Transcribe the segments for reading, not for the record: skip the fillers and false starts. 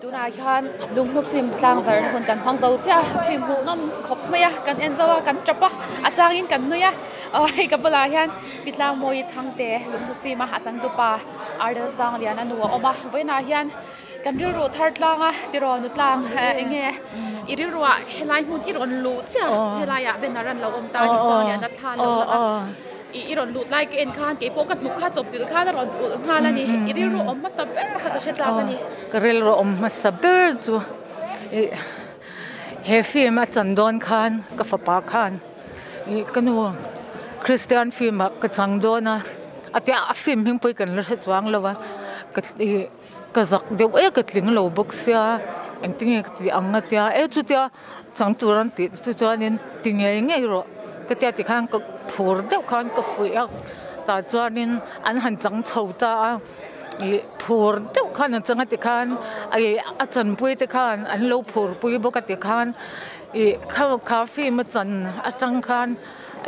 Tunah hian lunghlu film tlang zarhna hun kan hmang zo chiah a, film hmuhnawm khawp mai a, kan en zo a, kan tap a, a changin kan nui a, aw hei ka bulah hian Pi Tlangmawi chhangte lunghlu film a a changtupa Ardal Sangliana nu a awm a, vawiinah hian kan rilru thar tlang a tiraw nu tlang eng nge i rilruah helai hmun i rawn luh chiah helaiah banner an lo awm ta a ni Sangliana thla an lo lang a. I rawn lut lai ka en khan kei pawh ka hnuk kha chawp chilh khan a rawn ulh nghal a ni. I rilru awm hmasa ber kha ka hre chak a ni. Ka rilru awm hmasa ber chu i he film a chan dawn khan ka fapa khan i ka nu Christian film ah ka chang dawn a, a tia a film hming pawh hi kan la hre chuang lo a, ka i ka zak deuh e ka tling lo bawk sia engtinge ka tih ang a tia e chutia Chang tur an tih chu chuanin ti ngei ngei rawh ka tia tikhan ka phur deuh khan ka fuih a tah chuanin an han chang chho ta a ih phur deuh khan an chang a tikhan ih a chanpui te khan an lo phur pui bawk a tikhan ih kha kha film a chan atang khan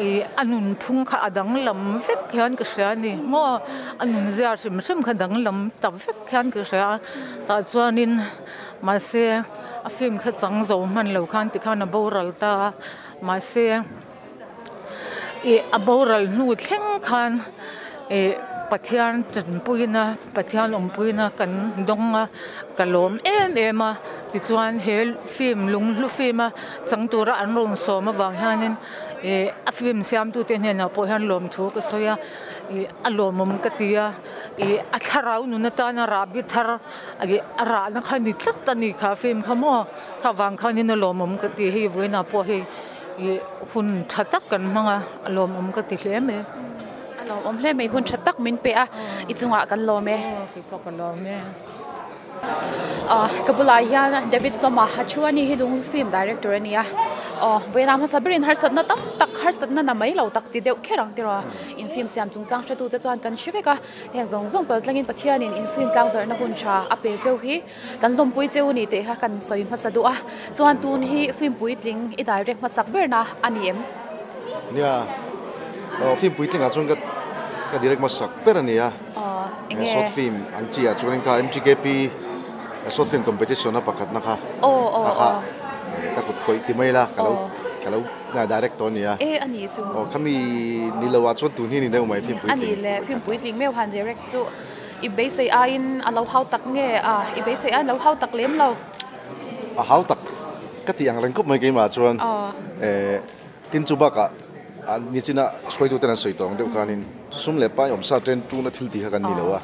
ih a nunphung kha a danglam vek hian ka hria a ni maw a nunzia hrim hrim kha danglam ta vek hian ka hria a tah chuanin. Mahse a film kha chang zo hman lo khan tikhan a boral ta a, mahse ih a boral hnu thleng khan ih Pathian tanpuina Pathian awmpuina kan dawng a, ka lawm em em a, tichuan he film lunghlu film a chang tura an rawn sawm avang hianin ih a film siamtute hnenah pawh hian lawmthu ka sawi a, ih a lawmawm ka ti a, ih a thlarau nun atana rahbi thar. A rahna kha ni tlat a ni kha film kha maw kha vang khanin a lawmawm ka ti hei vawiinah pawh hei ih hun tha tak kan hmang a a lawmawm ka ti hle mai. A lawmawm hle mai hun tha tak min pe a i chungah kan lawm e. Aw kei pawh ka lawm e. Ka bulah hian David Zawma a thu a ni hi lung film director a ni a aw vawiinah hmasa berin harsatna tam tak harsatna na mai lo tak ti deuh kher ang tiraw in film siam chungchang hretute chuan kan hre vek a. Heng zawng zawng pal tlangin Pathianin inflim tlang zarhna hun tha a pe cheu hi kan lawmpui cheu ni tih kha kan sawi hmasa duh a. Chuan tun hi film puitling i direct hmasak berna a ni em? Nia, aw film puitling ah chuan ka ka direct hmasak ber a ni a. Aw, enge? Short film an chi ah chuanin kha MGKP short film competition a pakhatna kha. Aw, aw, aw. Ka kut kawih ti mai la ka lo ka lo. Na direct tawh a nia. E a ni chu. Aw khami ni lo ah chuan tun hi ni deuh mai film puitling. A ni le film puitling meuh han direct chu i beisei aiin a lo hau tak nge a i beisei aiin a lo hau tak lem lo. A hau tak ka tih ang reng khawp mai keimah chuan e tin chu bakah a nichina hruaitu ten an sawi tawh ang deuh khanin sum leh pai awmsa chen tuna thil tih kha kan ni lo a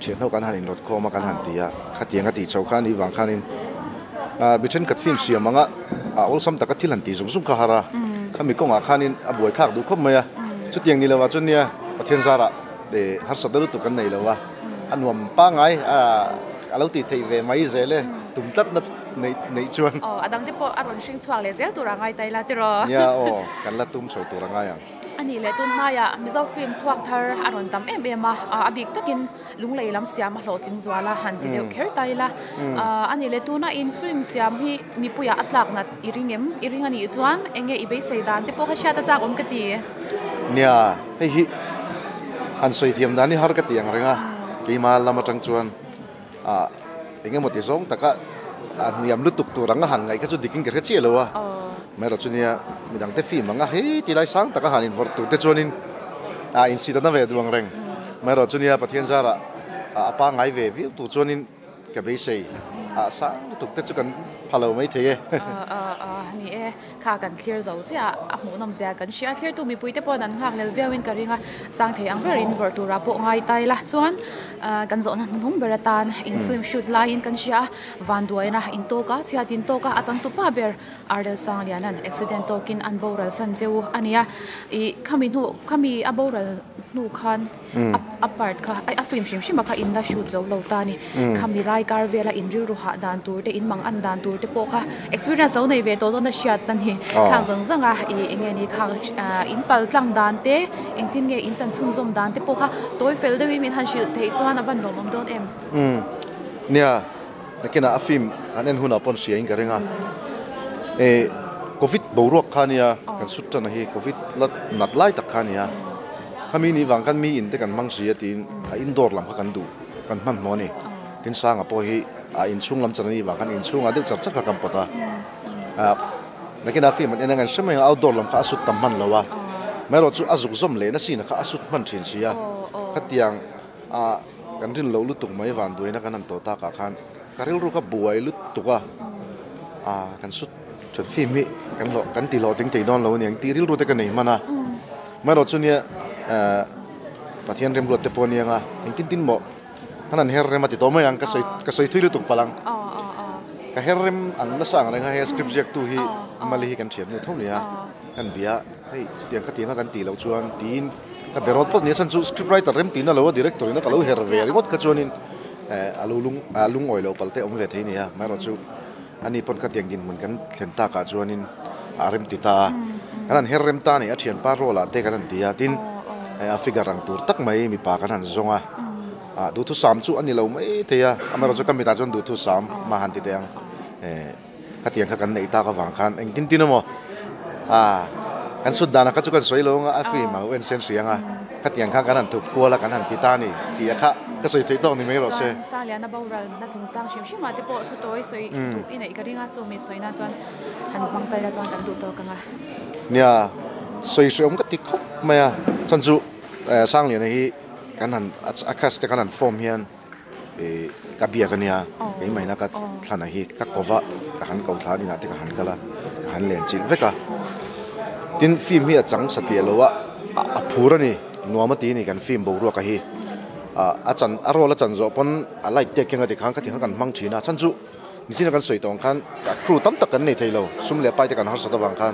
thian ho kan han inrawt khawm a kan han ti a khatiang a tih chho khan i vang khanin mi thenkhat film siam anga a awlsam taka thil han tih zung zung kha har a khami kawngah khanin a buai thlak duh khawp mai a chutiang ni lovah chuan nia Pathian zarah harsatna lutuk kan nei lo a a nuam pangngai a lo tih theih ve mai zel e tum tlatna neih neih chuan. Aw a dangte pawh a rawn hring chhuak leh zel tur a ngai ta ila tiraw. Nia aw kan la tum chho tur a ngai ang. A nih leh tun hnaiah Mizo film chhuak thar a rawn tam em em a, a bik takin Lunglei lam siam a hlawhtling zual a han ti deuh kher ta ila. A nih leh tuna in film siam hi mipuiah a tlak nat i ring em? I ring a nih chuan eng nge i beisei dan te pawh kha hriat a chak awm ka ti. Nia, hei hi han sawi thiam dan hi har ka ti ang reng a, keima lam atang chuan eng emaw ti zawng taka a hniam lutuk tur anga han ngaih kha chu dikin ka hre chiah lo a, amaherawh chu nia midangte film anga hei ti lai sang taka han invawrh tur te chuanin a insit a na ve duh ang reng. Amaherawh chu nia Pathian zarah a pangngai ve viau tur chuanin ka beisei a sang lutuk te chu kan pha lo mai thei e. Ni e. Kha kan thlir zo chiah a, a hmuhnawm zia kan hria. Thirtu mipuite pawhin an nghak lel viauin ka ring a, sang thei ang berin vawrh turah pawh ngai ta ila. Chuan kan zawhna hnuhnung ber atan in film shoot laiin kan hria a, vanduaina in tawk a, chhiat in tawk a, a changtupa ber Ardel Sangliana'n accident tawkin an boral san cheu a nia. Ih khami hnu khami a boral hnu khan A part kha a film hrim hrim a kha in la shoot zo lo ta a ni. Khami lai kar vela in rilru hah dan tur te in mang an dan tur te pawh kha experience lo nei ve tawh zawna hriat a ni. Khang zawng zawng a ih eng nge ni khang in pal tlang dan te engtin nge in chan chhunzawm dan te pawh kha tawi fel deuhin min han hrilh theih chuan a van lawmawm dawn em? Umm nia nakinah a film an en hunah pawn hria in ka ring a eh covid boruak kha nia kan shoot tan a hi covid la nat lai tak kha a ni a. Khami ni vang khan mi in te kan hmang si a tiin a indoor lam kha kan duh kan hmanhmawh a ni. Tin Sanga pawh hi A inchhung lam chan a nih vang khan inchhungah deuh char char kha kan pawt a. Nakinah film an en ang an hre mai ang a, outdoor lam kha a sut tam hman lo a. Amaherawhchu a zuk zawm leh nasi na kha a sut hman thin si a. Khatiang a kan rin loh lutuk mai vanduaina kan han tawh takah khan ka rilru kha buai lutuk a. Kan sut chuan film hi kan hlawh kan ti hlawhtling thei dawn lo a niang tih rilru te ka nei hman a. Amaherawhchu nia Pathian remruat te pawh a niang a, engtin tin maw? Kan han her rem a ti tawh mai ang, ka sawi ka sawi thui lutuk palh ang. Ka her rem ang nasa ang reng a, hei script ziaktu hi Mali hi kan thian hnu tho nia, kan bia hei chutiang ka tiang a kan tih loh chuan tiin ka be rawt phawt nia chhan chu script writer rem tihna lo a director in a ka lo her ve ringawt kha chuanin a lo lung a lungawi loh palh te awm ve thei nia, amaherawhchu ani pawn khatiang dinhmun kan thlen takah chuanin a rem ti ta a, kan han her rem ta a ni a thianpa role ah te kan han ti a, tin a figure ang tur tak mai mipa kan han zawng a. Ah duhthusam chu a ni lo mai thei a, amaherawhchu ka mitah chuan duhthusam mah han ti teh ang. Eh khatiang kha kan neih tak avang khan engtin tin emaw ah kan sut danah kha chu kan sawi lo anga a film a en sen hria anga khatiang khan kan han thup kual a kan han ti ta a ni tih a kha ka sawi theih tawk ni mai rawh se. Chuan Sangliana boral na chungchang hrim hrim ah te pawh thu tawi sawi duh i neih ka ring a, chumi sawi nan chuan han hmang ta ila chuan kan duh tawk ang a. Nia sawi hreawm ka ti khawp mai a, chhan chu Sangliana hi Kan han a cast te kan han form hian ih ka biak a nia keimahina ka thlan hi ka ko va ka han ko thla inah te ka han kal a ka han len chilh vek a tin film hi a chang satliah lo a a phur a ni nuam a ti a ni kan film boruak a hi ah a chan a role a chan zawh pawn a light te keng a ti khan khatiang kha kan hmang thin a chhan chu nichina kan sawi tawh ang khan crew tam tak kan nei thei lo sum leh pai te kan harsat avang khan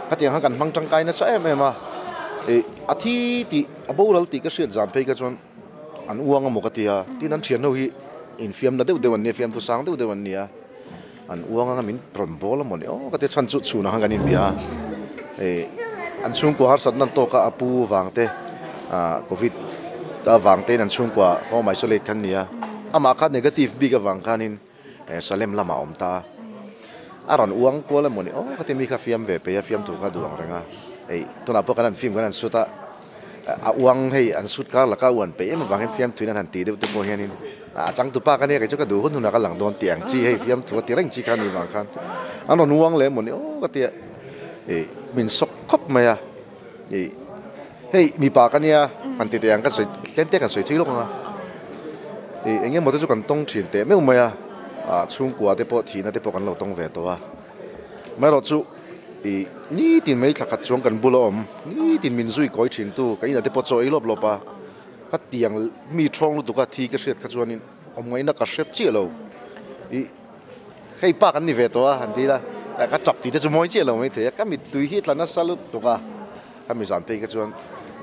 khatiang khan kan hmang tangkai nasa em em a ih a thi tih. A boral tih ka hriat zan phei kha chuan an uang a maw ka ti a, tin an thianho hi infiamna deuh deuh an nia, fiamthu sang deuh deuh an nia, an uang anga min rawn bawl a maw ni aw ka ti a, chhan chu chhunah khan kan inbia a, ih an chhungkua harsatna an tawk a, a pu vang te ah covid avang tein an chhungkua home isolate khan nia, amah kha negative bik avang khanin Salem lamah a awm ta a, a rawn uang kual emaw ni aw ka ti mi kha fiam ve pei a, fiamthu kha duh ang reng a, hei tunah pawh kan han film kan han shoot a, a uang hei an shoot kar laka uan peih em avangin fiamthuin an han tih deuh te pawh hianin a changtupa ka nia kei chu ka duh hun hunah ka lang dawn tih ang chi hei fiamthu a ti reng chi kha a nih vang khan an rawn uang leh emaw ni aw ka ti a, ih min sawk khawp mai a, ih hei mipa ka nia han ti teh ang ka sawi tlem te kan sawi thui lawk ang a ih eng emaw te chu kan tawng thin teh meuh mai a ah chhungkua te pawh thihna te pawh kan lo tawng ve tawh a amaherawh chu ih nitin mai thla khat chuang kan bula awm nitin min zui kawi thin tu ka inah te pawh chaw ei lawp lawp a ka tiang mi thawng lutuk a thi ka hriat kha chuanin awm ngaihna ka hrep chiah lo ih. Hei pa kan ni ve tawh a han ti ila, ka tap tih te chu mawi chiah lo mai thei a, ka mittui hi a tla nasa lutuk a, ka mi zan phei kha chuan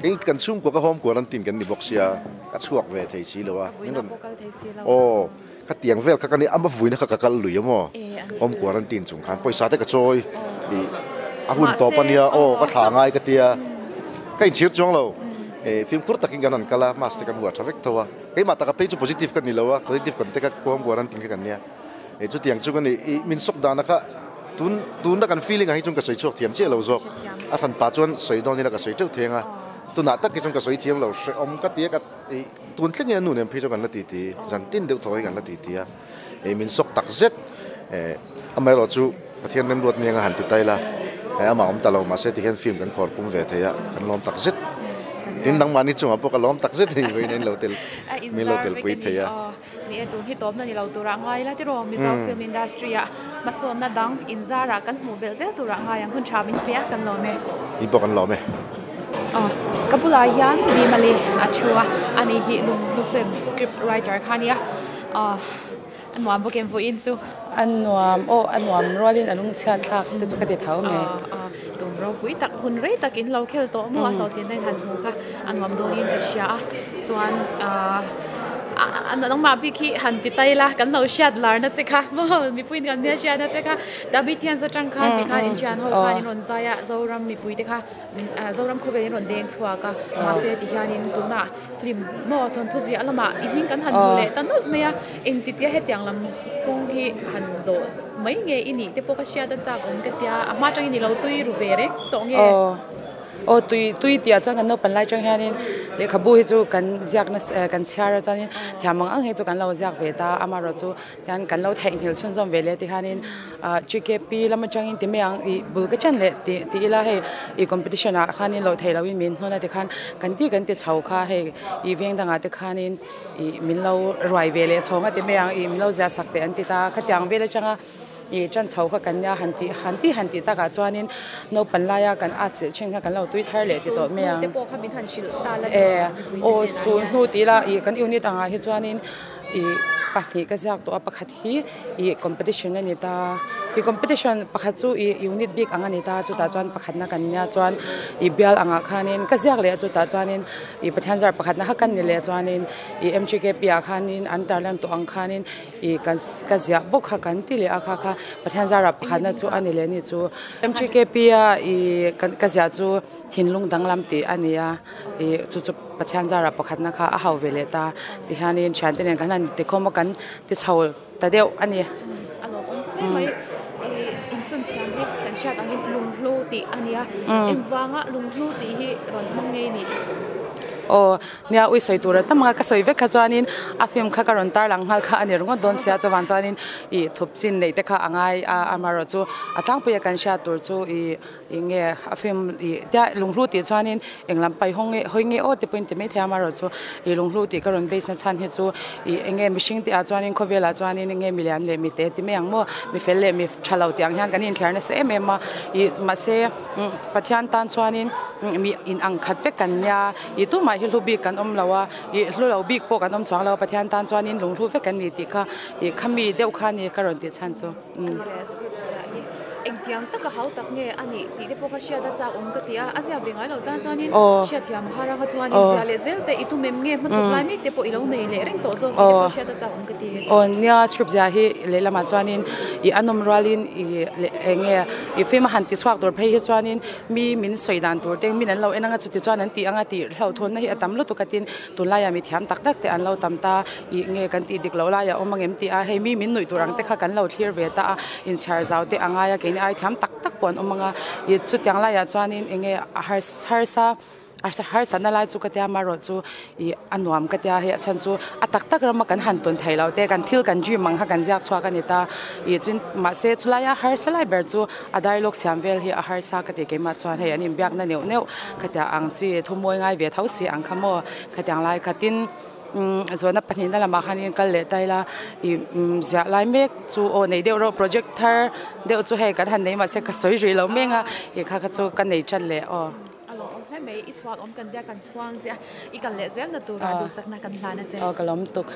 kei kan chhungkua ka home quarantine kan ni bawk sia, ka chhuak ve thei si lo a, min rawn aw ka tiang vel kha ka ni ama vuina kha ka kal lui a maw, home quarantine chung khan pawisa te ka chawi ih a hun tawp a nia aw ka thla ngai ka tia, ka inchhir chuang lo, fimkhur takin kan han kal a, mask te kan huah tha vek tho a. Keimah taka phei chu positive ka ni lo a, positive kan te kha kuam quarantine kha kan nia. E chutiang chu ka ni, i min sawk dana kha tun tuna kan feeling ah hi chuan ka sawi chhuak thiam chiah lo zawk. A hran pah chuan sawi dawn ila ka sawi teuh theng a, tunah tak hi chuan ka sawi thiam lo hrehawm ka ti a, ka i tun thleng hian nu nen phei chuan kan la ti ti, zan tin deuh thaw hi kan la ti ti a. E min sawk tak zet, e amaherawh chu Pathian remruat nia nga han ti ta ila, e amah awm ta lo mahse tikhian film kan khawr pum ve thei a, kan lawm tak zet. Tin nangmahni chungah pawh ka lawm tak zet hei vawiin in lo tel min lo tel pui thei a. Ni e tun hi tawpna ni lo turah ngai ila tiraw Mizo film industry ah hmasawnna dang inzarah kan hmuh belh zel turah ngai ang hun tha min pe a kan lawm e. In pawh kan lawm e. Aw ka bulah hian Bimali a thu a, ani hi Lunghlu film script writer kha a nia. Aw a nuam bawk em vawiin chu. A nuam aw a nuam rualin a lungchhiat thlak te chu ka ti tho mai. Aw aw tum ropui tak hun rei tak in lo khel tawh maw a hlawhtlinna in han hmu kha a nuam dawnin ka hria a chuan ah a nangmah bik hi han ti tai la kan lo hriat lar na che kha maw mipui in kan hmel hriat na che kha David hian zatang khan tikhan inṭhian ho khan in rawn zai a Zoram mipui te kha Zoram khawvel in rawn deng chhuak a mahse tihianin tunah Film maw thawnthu ziah lamah i hming kan han hmu leh ta nawlh mai a, engtitia hetiang lam kawng hi han zawh mai nge i nih te pawh ka hriat a chak awm ka tia, a hma atangin i lo tui ru ve reng tawh nge? Aw, Aw tui tui tih ah chuan kan naupan lai atang hianin lehkhabu hi chu kan ziak nasa kan chhiar a chuanin thiam ang ang hi chu kan lo ziak ve ta amaherawh chu tian kan lo theihnghilh chhunzawm ve leh tikhanin ah GKP lam atangin ti mai ang ih bul ka chen leh tih tih ila hei ih competition ah khanin loh theih lohin min hnawn a tikhan kan tih kan ti chho kha hei ih veng dangah te khanin ih min lo ruai ve leh chhawng a ti mai ang ih min lo ziah sak teh an ti ta khatiang vel atanga ih tan chho kha kan nia han tih han tih han tih takah chuanin naupan laia kan at chilh thin kha kan lo tui thar leh ti tawh mai ang e aw sulhnu tih ila ih kan unit angah hi chuanin ih pahnih ka ziak tawh a pakhat hi ih competition a ni ta ih competition pakhat chu ih unit bik ang a ni ta chutah chuan pakhatna kan nia chuan ih bial angah khanin ka ziak leh a chutah chuanin ih Pathian zar pakhatna kha kan ni leh chuanin ih M_G_K_P ah khanin an tarlan tawh ang khanin Ih kan ka ziah bawk kha kan ti leh a kha kha Pathian zara pakhatna chu a ni leh ni chu M_G_K_P a ih kan ka ziah chu thinlung danglam tih a ni a ih chu chu Pathian zara pakhatna kha a hau ve leh ta ti hianin thiante nen kan han tikhawm a kan ti chho ta deuh a ni. A lawmawm hle mai ih in film siam hi kan hriat angin lunghlu tih a nia engvanga lunghlu tih hi rawn hmang ngei ni? Aw. Nia ui sawi tur a tam anga ka sawi vek kha chuanin a film kha ka rawn tar lang nghal kha a ni ringawt dawn sia chuan chuanin ih thup chin neih te kha a ngai a amaherawh chu a tlangpuia kan hriat tur chu ih eng nge a film ih tia lunghlu tih chuanin eng lam pai haw nge hawi nge aw te pawhin ti maithei a amaherawh chu ih lunghlu tih ka rawn base na chhan hi chu ih eng nge mihring tih ah chuanin khawvelah chuanin eng nge milian leh mite ti mai ang maw mi fel leh mi tha lo tih ang hian kan inthliar nasa em em a ih mahse Pathian tan chuanin mi in ang khat vek kan nia. Ih tumah hi hlu bik kan awm lo a, ih hlu lo bik pawh kan awm chuang lo a, Pathian tan chuanin lunghlu vek kan ni tih kha ih khami deuh kha a ni ka rawn tih chhan chu. Ani leh script ziah hi engtiang taka hau tak nge a nih tih te pawh kha hriat a chak awm ka ti a, a ziah ve ngai lo tan chuanin hriat thiam a har anga chuanin ziah leh zel te i tum em nge hmachhawp lai mek te pawh i lo nei leh reng tawh zawk tih te pawh hriat a chak awm ka ti. Aw nia script ziah hi lehlamah chuanin ih a nawm rualin ih leh eng nge ih film a han ti chhuak tur phei hi chuanin Mi min sawi dan tur te min an lo en anga chuti chuan an tih anga tih hlauhthawnna hi a tam lutuk a tin tunlaiah mi thiam tak tak te an lo tam ta ih nge kan tih dik loh laiah awm angem tih a hei mi min nuih tur ang te kha kan lo thlir ve ta a inchhiar zau te a ngai a keini ai thiam tak tak pawh an awm anga ih chutiang laiah chuanin eng nge a harsa A harsatna lai chu ka tia amaherawh chu ih a nuam ka tia hei a chhan chu a tak tak rama kan han tawn thei lo te kan thil kan dream ang kha kan ziak chhuak a ni ta ih chuan mahse chulai a harsa lai ber chu a dialogue siam vel hi a harsa ka ti keimah chuan hei an inbiakna neuh neuh khatiang ang chi thumawi ngai ve tho si ang kha maw khatiang lai khatin umm zawhna pahnihna lamah khanin kal leh ta ila ih umm ziah lai mek chu aw nei deuh rawh project thar deuh chu hei kan han nei mahse ka sawi rih lo meng a ih kha kha chu ka nei tan leh aw. A lawmawm hle mai, i chhuak awm kan biak kan chhuang che a, i kal leh zel na turah duhsakna kan hlan a che. Aw ka lawm tuk.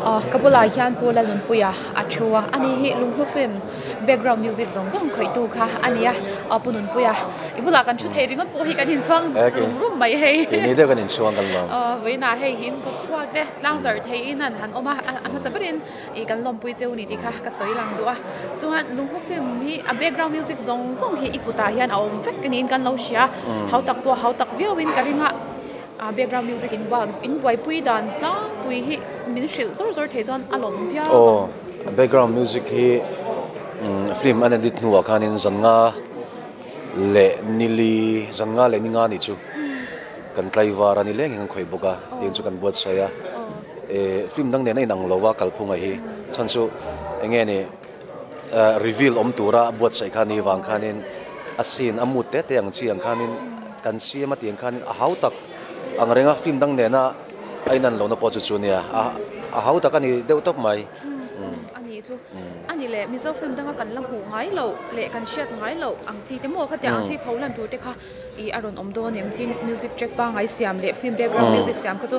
Aw ka bulah hian Pu Lalnunpuia a thu a, ani hi Lunghlu film background music zawng zawng khawihtu kha a ni a, aw Pu Nunpuia i bulah kan thu thei ringawt pawh hi kan inchhuang rum rum mai hei. Keini deuh kan inchhuang kan lawm. Aw vawiinah hei hi in kut chhuak te tlang zarh theihin an han awm a, a hmasa berin Ih kan lawmpui cheu ni tih kha ka sawi lang duh a, chuan lunghlu film hi a background music zawng zawng hi i kutah hian a awm vek niin kan lo hria, hau tak pawh hau tak viauin ka ring a, a background music in buat in buaipui dan tlangpui hi min hrilh zawr zawr thei chuan a lawm viau ang. Aw background music hi film an edit hnuah khanin zan nga leh nili zan nga leh ni nga nih chu kan tlaivar a ni leng hi kan khawih bawk a tin chu kan buatsaih a. Eh film dang nen a inang lo a kalphunga hi chhan chu eng nge ni eh reveal awm tura buatsaih kha ni vang khanin a scene a mood te te ang chi ang khanin kan siam a tih ang khanin a hau tak ang renga film dang nena a inan lohna pawh chu chu nia a a hau tak a ni deuh tawp mai. A ni chu a ni leh Mizo film danga kan la hmuh ngai loh leh kan hriat ngai loh ang chi te maw khatiang ang chi pho lan tur te kha Ih a rawn awm dawn em tin music track pangngai siam leh film background music siam kha chu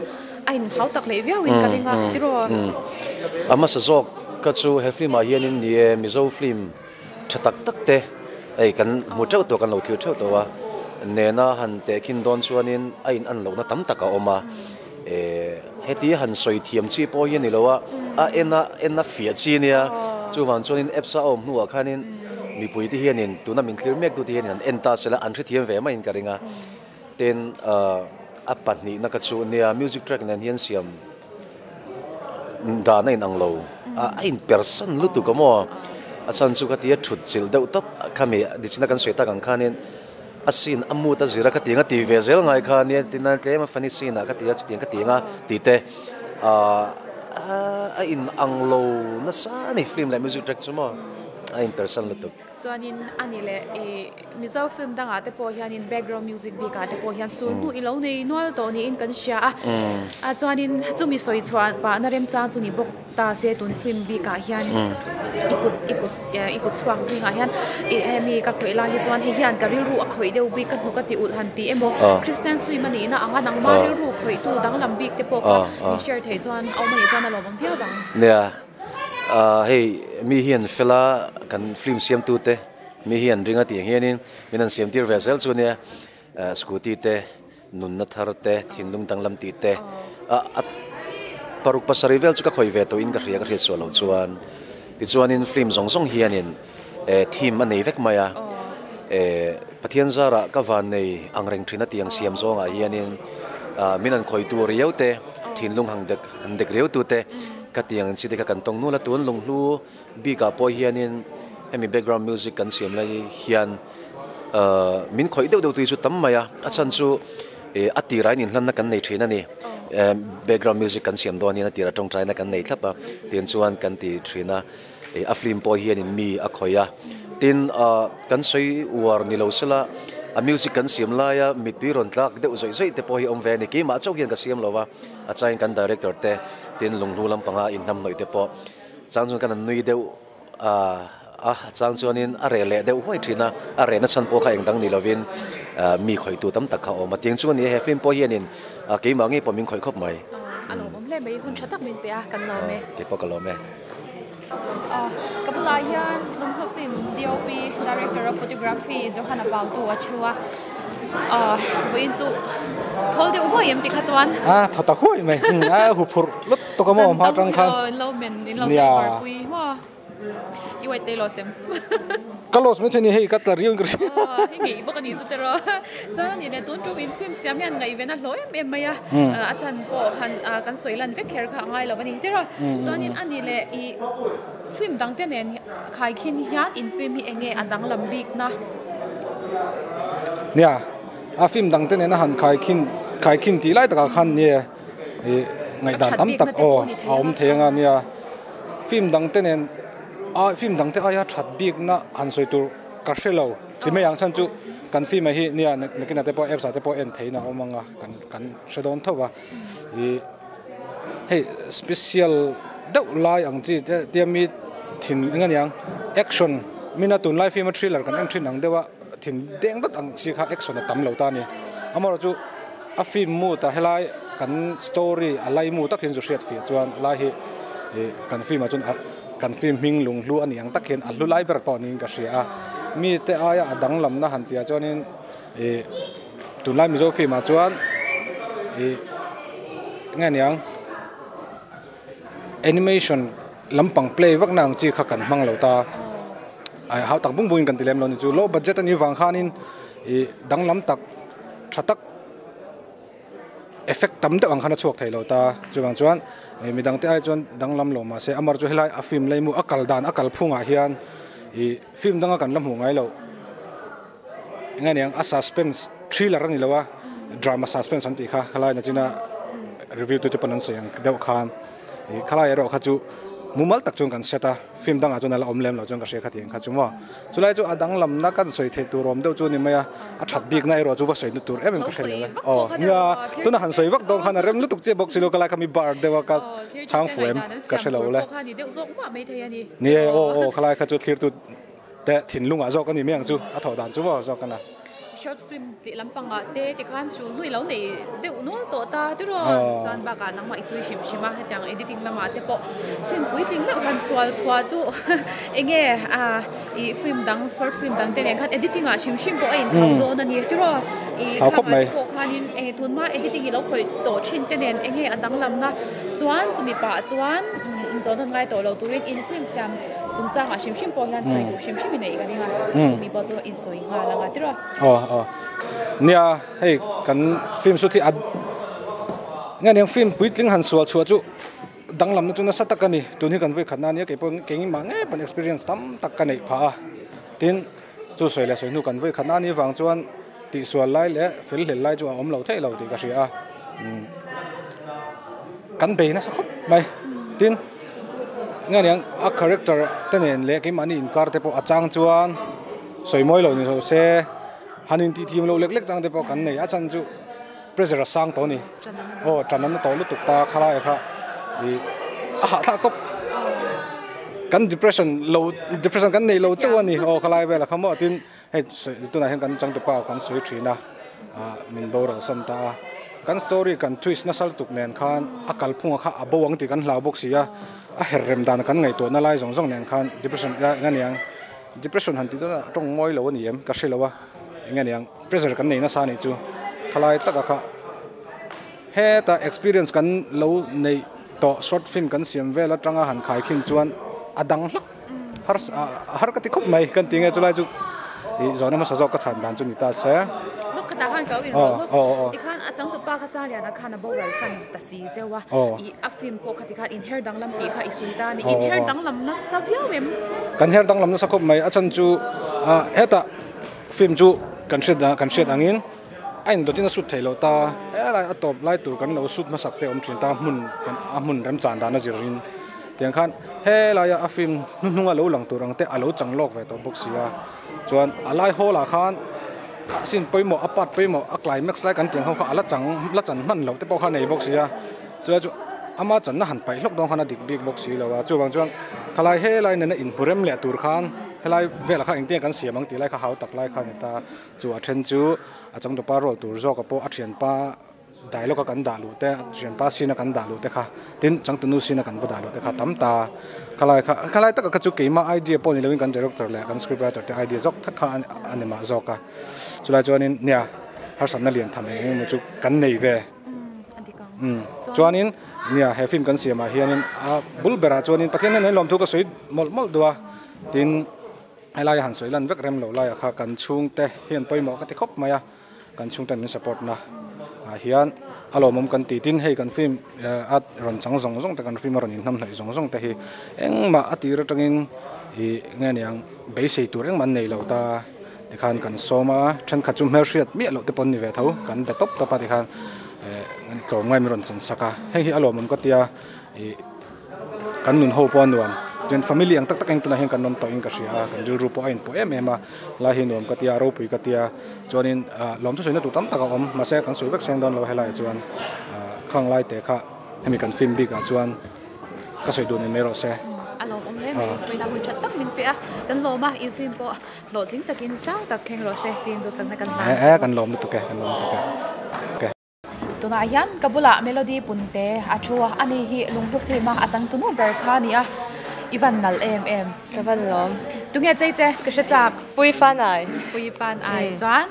a in hau tak leh viau in ka ring a tiraw. A hmasa zawk kha chu he film ah hianin ni e Mizo film tha tak tak te hei kan hmu teuh tawh kan lo thlir theuh tawh a nena han tehkhin dawn chuanin a in an lohna tam tak a awm a eh heti han sawi thiam chi pawh hi a ni lo a a en a en a fiah chi a nia chuvang chuanin apps a awm hnuah khanin Mipui te hianin tuna min thlir mek tute hianin an en ta sela an hrethiam ve maiin ka ring a. Tin a pahnihna ka chu nia music track nen hian siam dan a inang lo a a in persan lutuk a maw a chhan chu khatia thut chilh deuh tawp khami nichina kan sawi tak ang khanin. A scene a mood a zir a ka ti ang a ti ve zel ngai kha nia tin a tlem a funny scene ah ka ti a chutiang ka ti ang a tih te ah a in ang lo nasa a ni film leh music track chu maw a in persan lutuk. Chuanin a ni leh ih Mizo film dangah te pawh hianin background music bikah te pawh hian sul hnu i lo nei nual tawh niin kan hria a, ah chuanin chumi sawi chhuah pahna remchang chu ni bawk ta se tun film bikah hian i kut i kut i kut chhuak zingah hian ih hemi ka khawih lai hi chuan hei hian ka rilru a khawih deuh bik ka hnuk a ti ulh han tih emaw Christian film a nihna anga nangma rilru khawihtu danglam bik te pawh kha min share theih chuan a awm a nih chuan a lawmawm viau ang. Nia ah hei mi hian fela kan film siamtu te mi hi an ring a tih ang hianin min han siam tir ve zel chu ania scooty te Nunna thar te, thinlung danglam tih te, a paruk pasarih vel chu ka khawih ve tawhin ka hria ka hriat suah loh chuan. Tichuanin film zawng zawng hianin theme a nei vek mai a, Pathian zarah ka van nei ang reng thin a tih ang siam zawngah hianin min han khawihtu riau te, thinlung han dek han dek riau tu te ka tih ang chi te kha kan tawng nual a, tun lunghlu bikah pawh hianin hemi background music kan siam lai hian Min khawih deuh deuh tui chu tam mai a, a chhan chu a tirah in inhlanna kan nei thin a ni. Background music kan siam dawn hian a tirah tawngtaina kan nei thlap a, tin chuan kan ti thin a, a film pawh hianin mi a khawih a. Tin, kan sawi uar ni lo sela, a music kan siam laia mittui rawn tlak deuh zawih zawih te pawh hi awm ve a ni. Keimah chauh hian ka siam lo va, a chain kan director te, tin lunghlu lampanga inhnamhnawih te pawh chang chuan kan han nui deuh. A chang chuanin a reh leh deuh huai thin a, a rehna chhan pawh kha eng dang ni lovin mi khawihtu tam tak kha a awm a. Tiang chu a ni a, he film pawh hianin keimah ngei pawh min khawih khawp mai. A lawmawm hle mai, hun tha tak min pe a, kan lawm e. Kei pawh ka lawm e. Ka bulah hian Lunghlua Film DOP, Director of Photography, Johana Pautu a thu a. Vawiin chu thawl deuh huai em tikha chuan. A tha ta huai mai, a hu phurh lut tawk a maw hma tang khan. In lo men, in lo tlaivar pui maw. I white te los em. Ka los mai thei ni hei ka tla riau in ka hria. Hei ngeih bawk a ni chu tiraw. Chuan a ni le tun tum in film siam hian ngaihven a hlawh em em mai a. A chan pawh han kan sawi lan vek kher kha a ngai lo a ni tiraw. Chuanin a ni le i Film dangte nen khaikhin hian in film hi enge a danglam bik na? Nia, a film dangte nena han khaikhin khaikhin tih lai takah khan nia ih ngaihdan tam tak aw a awm thei anga nia. Film dangte nen a film dangte aia that bik na han sawi tur ka hre lo ti mai ang chhan chu kan film ah hi nia nakinah te pawh apps ah te pawh en theihna a awm anga kan kan hre dawn tho va ih. Hei special deuh lai ang chi te tia mi thin eng aniang action mina tunlai film a thriller kan en thin ang deuh a thin deng dawt ang chi kha action a tam lo ta a ni amaherawhchu a film mood ah helai kan story a lai mu tak hian zu hriat fiah chuan lai hi ih kan film ah chuan kan film hming lung hlu a nih ang tak hian a hlu lai ber pawh niin ka hria a mite aia a danglamna han tih ah chuanin ih. Tunlai Mizo film ah chuan ih enge aniang animation lampang play vak na ang chi kha kan hmang lo ta a hau tak bung bung in kan ti lem lo ni chu low budget anih vang khanin ih danglam tak tha tak effect tam deuh ang khan a chhuak thei lo ta chuvang chuan ih midang te ai chuan danglam lo mahse amar chu helai a film lei mu a kal dan a kalphung ah hian ih film danga kan la hmuh ngai loh. Eng aniang a suspense thriller a ni lo a drama suspense an tih kha khalai nachina review tu te pawn an sawi ang deuh khan ih khalai erawh kha chu mumal tak chuan kan set a film dangah chuan a la awm lem lo chuan ka hria kha tiang kha chu maw chulai chu a danglamna kan sawi theih tur awm deuh chu a ni mai a a that bikna erawh chu va sawi na tur em em ka hre lo e aw nia tuna han sawi vak dawn khan a rem lutuk chiah bawk si lo ka lai kha mi bar deuh a ka chhang fuh em ka hre lo le ni e aw aw khalai kha chu thlir tu Te thinlungah zawk a ni mai ang chu, a thawh dan chu maw zawk a na. Short film tih lampangah te tikhan chu hnui lo nei deuh nual tawh ta tiraw chuan bakah nangmah i tui hrim hrim a hetiang editing lamah te pawh film puitling meuh han sual chhuah chu enge ih film dang short film dang te nen khan editing ah hrim hrim pawh a inthau dawn a ni tiraw ih thlalak te pawh khanin enge tunhma editing i lo khawih tawh thin te nen enge a danglamna chuan chumi pah chuan inchawhnawn ngai tawh lo turin in film siam Chungchangah hrim hrim pawh hian sawi duh hrim hrim i neih ka ring a, chumi pawh chu in sawi nghal ang a tiraw? Aw aw. Nia, hei kan film shoot hi a nge aniang film puitling han sual chhuah chu danglamna chu nasa tak a ni. Tun hi kan vawi khatna a nia, kei pawh keimah ngei pawn experience tam tak ka neih phah a. Tin, chu sawi leh sawi hnu kan vawi khatna a nih vang chuan Tihsual lai leh fel hlel lai chu a awm lo theih lo tih ka hria a, kan bei nasa khawp mai. Tin, nge niang a character te nen leh keimahni inkar te pawh a chang chuan sawi mawi lo ni lo se, han intih thim loh lek lek chang te pawh kan nei. A chhan chu pressure a sang tawh a ni. Aw, ṭan a na tawh lutuk ta khalai kha ih a hahthlak tawp. Kan depression lo depression kan nei lo chauh a ni. Aw khalai velah kha maw tin. Hei tunah hian kan changtupa kan sawi thin a, ah min boral san ta a, kan story kan twist nasa lutuk nen khan a kalphunga kha a bo ang tih kan hlau bawk si a, a her rem dan kan ngaihtuahna lai zawng zawng nen khan depression eng a niang depression han tih dawn a tawng mawi lo a ni em ka hre lo a, eng a niang pressure kan nei nasa a nih chu khalai taka kha heta experience kan lo neih tawh short film kan siam vel atanga han khaikhin chuan a dang hlak. Har har ka ti khawp mai kan ti nge chulai chu ih zawhna hmasa zawk ka chhan dan chu ni ta se. Lawk khatah khan ka lo inrawlh lawk tikhan a changtupa kha Saliana khan a boral san ta si cheu a ih a film pawh kha tikhan inher danglam tih kha i sawi ta a ni inher danglam nasa viau em? Kan her danglam nasa khawp mai a chhan chu ah hetah film chu kan hriat kan hriat angin a indawtin a sut theih loh ta helai a tawp lai tur kan lo sut hmasak te awm thin ta hmun kan a hmun remchan dan a zir in. Tiang khan helaia a film hnuhnunga lo lang tur ang te a lo chang lawk ve tawh bawk si a, chuan a lai hall ah khan a scene pawimawh a part pawimawh a climax lai kan tiang ho kha a la chang la chan hman loh te pawh kha a nei bawk si a, chulai chu ama channa han paih hlawk dawn khan a dik bik bawk si lo a, chuvang chuan khalai helai nena inhmu rem leh tur khan helai velah kha engtin nge kan siam ang tih lai kha hau tak lai kha a ni ta, chu a then chu a changtupa role tur zawk a pawh a thianpa. Dialogue a kan dah luh te, thianpa sin a kan dah luh te kha, tin changtunu sin a kan va dah luh te kha tam ta. Khalai kha, khalai taka kha chu keimah idea pawh ni loin kan director leh kan script writer te idea zawk thak kha a ni mah zawk a. Chulai chuanin nia harsatna lian tham eng eng emaw chu kan nei ve. Umm chuanin nia he film kan siamah hianin a bul berah chuanin Pathian hian lawmthu ka sawi mawlh mawlh duh a, tin helai han sawi lan vek rem lo laiah kha kan chhungte hian pawimawh ka ti khawp mai a. Kan chhungten min support na ah hian a lawmawm kan ti tin hei kan film a rawn chang zawng zawng te kan film a rawn inhnam hnaih zawng zawng te hi engmah a tir atangin ih nge niang beisei tur engmah an nei lo ta tikhan kan sawm a thenkhat chu hmelhriat miah loh te pawh an ni ve tho kan be tawp tawp a tikhan eh tlawmngai min rawn chan sak a hei hi a lawmawm ka tia ih. Kan nun ho pawh a nuam. Chuan family ang tak tak in tunah hian kan awm tawh in ka hria a, kan rilru pawh a inpawh em em a, lai hi nuam ka tia, ropui ka tia, chuanin ah lawmthu sawi na tur tam tak a awm, mahse kan sawi vek seng dawn lo helaiah chuan ah khang lai te kha hemi kan film bik ah chuan ka sawi duh ni mai rawh se. A lawmawm hle mai, vawiin ah hun that tak min pe a, kan lawm a, in film pawh hlawhtling takin sang tak thleng rawh se tiin duhsakna kan hlan che u. Kan lawm lutuk e, kan lawm lutuk e. Tunah hian ka bulah Melody Punte a thu a, ani hi lunghlu film a a changtunu ber kha a ni a, i van nalh em em. Ka van lawm. Tunge chei che, ka hre chak. Pui fan ai. Pui fan ai chuan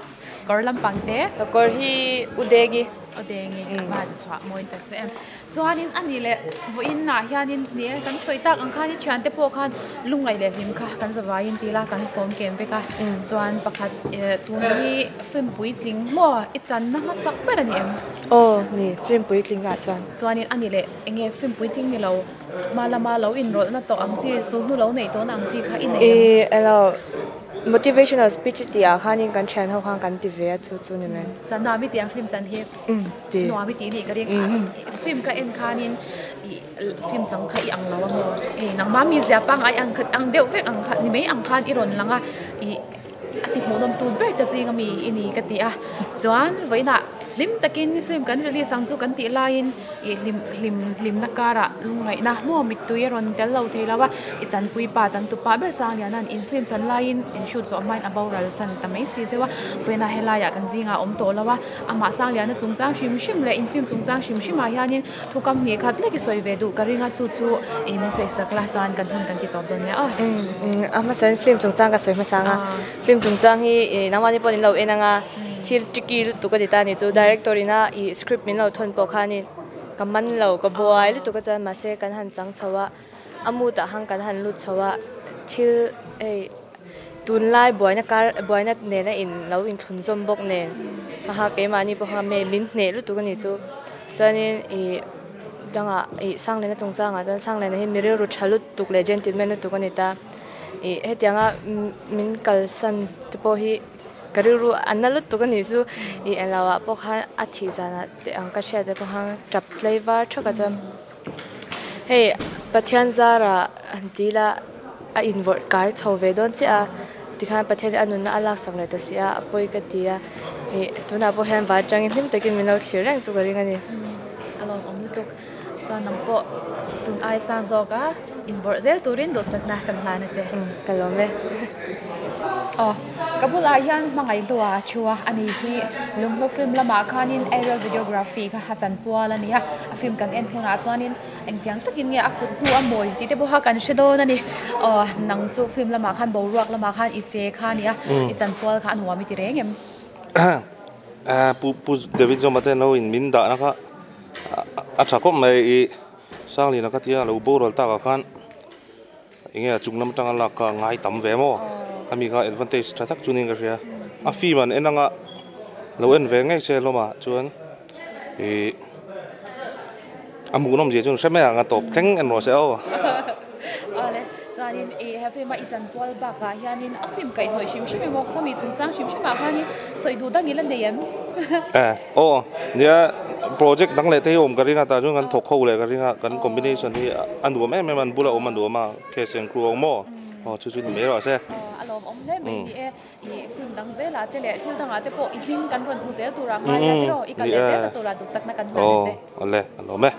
kawr lampang te. Ka kawr hi U Dengi. U Dengi a van chhuah mawi tak che em. Chuanin a nih leh vawiin ah hianin ni e kan sawi tak ang khanin thiante pawh khan lungngaih leh hlim kha kan zavaiin ti ila kan fawm kem vek a chuan pakhat eh tun hi film puitling maw i channa hmasak ber a ni em? Aw ni film puitling ah chuan. Chuanin a nih leh eng nge film puitling ni lo hma lama lo inrawlhna tawh ang chi sulhnu lo neih tawhna ang chi kha i nei em? Ih elo motivational speech tih ah khanin kan thian ho khan kan ti ve a chu chu ni mai. Chan nuam i tih ang film chan hi. Nuam i tih nih ka ring film ka en khanin ih film chang kha i ang lo a maw hei nangmah mi zia pangngai ang khat ang deuh vek ang kha ni mai ang khan i rawn lang a ih a ti hmuhnawm tut ber ta zing ami i ni ka ti a chuan vawiinah hlim takin film kan release ang chu kan tih laiin ih hlim hlim hlimna karah lungngaihna maw mittui a rawn tel lo thei lo a i chanpui pa chantupa ber Sangliana'n in film chan laiin in shoot zawh hmain a boral san ta mai si cheu a vawiinah helaiah kan zingah a awm tawh lo a. Amah Sangliana chungchang hrim hrim leh infiam chungchang hrim hrimah hianin thukam hnih khat lek i sawi ve duh ka ring a, chu chu ih min sawi sak la chuan kan hun kan ti tawp dawn nia aw. A hmasa in film chungchang ka sawi hmasa ang a, film chungchang hi ih nangmahni pawh min lo en ang a, thil tricky lutuk a ti ta a ni chu director ina ih script min lo thawn pawh khanin ka man lo ka buai lutuk a chuan mahse kan han chang chho a, a mood ah khan kan han lut chho a, thil hei. Tunlai buaina kar buaina nena in lo inthlun zawm bawk nen haha keimahni pawh kha me min hneh lutuk a ni chu chuanin ih dangah ih Sangliana chungchangah chuan Sangliana hi mi rilru tha lutuk leh gentleman lutuk a ni ta ih hetianga min kalsan te pawh hi. ka rilru a na lutuk a nih chu ih englo ah pawh khan a thih zanah te ang ka hriat te pawh khan tap tlei var thak a chuan hei Pathian zarah han ti ila a invawrh kai chho ve dawn chiah a tikhan Pathian in a nunna a laksak leh ta si a a pawi ka ti a ih tunah pawh hian van atangin hlim takin min lo thlir reng chu ka ring a ni. A lawmawm lutuk. Chuan nang pawh tun ai sang zawk a invawrh zel turin duhsakna kan hlan a che. Umm ka lawm e. Aw ka bulah hian hmangaih hlua a thu a, ani hi lunghlu film lamah khanin aerial videography kha a chan pual a ni a, a film kan en hunah chuanin engtiang takin nge a kut hnu a mawi tih te pawha kan hre dawn a ni. Aw nang chu film lamah khan boruak lamah khan i che kha a ni a, i chan pual kha a nuam i ti reng em? Pu Pu David Zawma te an lo in min dahna kha. A tha khawp mai i Sanglina ka tia lo boral tak ah khan enge a chung lam atanga lak kha a ngai tam ve maw khami kha advantage tha tak chu niin ka hria a film an en anga lo en ve ngei se hlawm ah chuan ih a hmuhnawm zia chu an hre mai ang a tawp thleng en rawh se aw. Awle chuanin ih he film a i chanpual bakah hianin a film kaihhnawih hrim hrim emaw khawmi chungchang hrim hrim ah khanin sawi duh dang ila nei em? Aw nia project dang leh te hi awm ka ring a tah chuan kan thawk ho leh ka ring a kan combination hi a nuam em em a an bula awm a nuam a case eng crew ang maw aw chu chu ni mai rawh se. Aw a lawmawm hle mai ni e ih film dang zelah te leh thil dangah te pawh i hming kan rawn hmu zel turah ngai a tiraw i kal leh zel ta turah duhsakna kan hlan a che. Aw awle a lawm e.